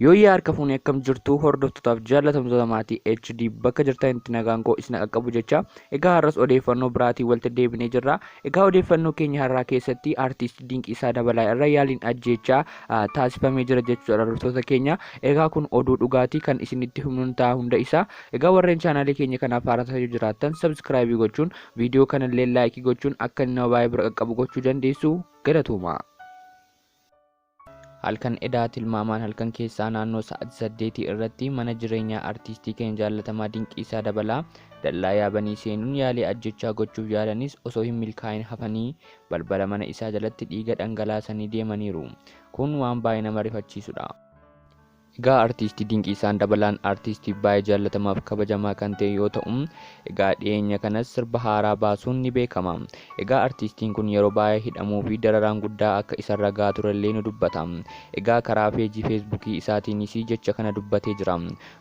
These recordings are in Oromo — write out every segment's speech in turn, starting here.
Yooyyaa harka fuunee akkam jirtu hordoftootaaf jaallatamtoota maatii HD bakka jirtanitti nagaan koo isin qaqqabu jecha. Egaa har'as odeeffannoo biraatiin walitti deebinee jirra. Egaa odeeffannoo keenya har'aa keessatti artiist Dinqiisaa Dabalaa irra yaaliin ajjeechaa taasifamee jira jechuudha hordoftoota keenya. Egaa kun oduu dhugaatii kan isinitti himnuun ta'a hunda isaa. Egaa warreen chaanaalii keenya kanaaf haaraa ta'aa jiraattan sabskraayibii gochuun viidiyoo kanallee laayikii gochuun akka inni nama baay'ee bira qaqqabu gochuu dandeessu galatooma. Halkan edaa tilmaamaan halkan keessaa naannoo sa'aatii 8 irratti mana jireenyaa artiistii keenya jaallatamaa Dinqiisaa Dabalaa dallaa yaabanii seenuun yaalii ajjechaa gochuuf yaalanis osoo hin milkaa'in hafanii balbala mana isaa jalatti dhiiga dhangalaasanii deemaniiru. Kun waan baay'ee nama rifachiisudha. Egaa artiistii Dinqiisaan Dabalaan artiistii baay'ee jaallatamaaf kabajamaa kan ta'e yoo ta'u, egaa dhiyeenya kanas sirba haaraa baasuun ni beekama. Egaa artiistiin kun yeroo baay'ee hidhamuu fi dararaan guddaa akka isarra gahaa turellee ni dubbata. Egaa karaa feejii feesbuukii isaatiinis jecha kana dubbatee jira.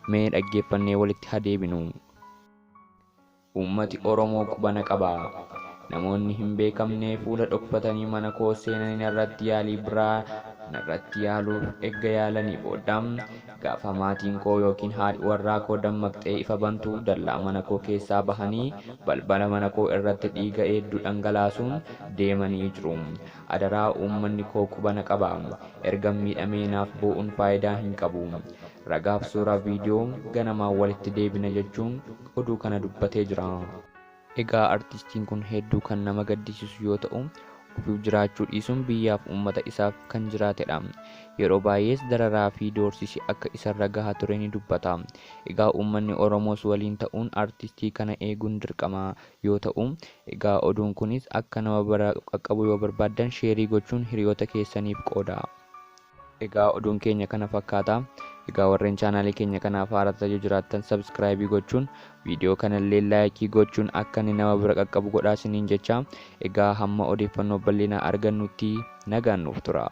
Mee dhaggeeffannee walitti haa deebinu. Uummati Oromoo qubana qaba. Namoonni hin beekamne fuula dhokfatanii mana koo seenanii narratti yaalii biraa narratti yaaluuf erga yaalanii booda gaafa maatiin koo yookiin haadhi warraa koo dammaqxee ifa bantu dallaa mana koo keessaa bahanii balbala mana koo irratti dhiiga hedduu dhangalaasuun deemanii jiru. Adaraa uummanni koo qubana qaba. Erga miidhamee naaf boo'uun faayidaa hin qabu. Ragaaf suuraa viidiyoo ganamaan walitti deebina jechuun oduu kana dubbatee jira. Egaa artistiin kun hedduu kan nama gaddisiisu yoo ta'u, ofiif jiraachuu dhiisuun biyyaaf uummata isaaf kan jiraatedha. Yeroo baay'ees dararaa fi doorsisi akka isarra gahaa ture ni dubbata. Egaa uummanni Oromoos waliin ta'uun artistii kana eeguun dirqama yoo ta'u, egaa oduun kunis akka nama bira qaqqabu yoo barbaaddan sheerii gochuun hiriyoota keessaniif qooda. Egaa oduun keenya kana fakkaata. Egaa warreen chaanaalii keenya kanaaf haaraa ta'aa jiraattan sabskraayibii gochuun viidiyoo kanallee laayikii gochuun akka inni nama bira qaqqabu godhaa isiniin jecha. Egaa hamma odeeffannoo bal'inaa argannutti nagaan nuuf tura.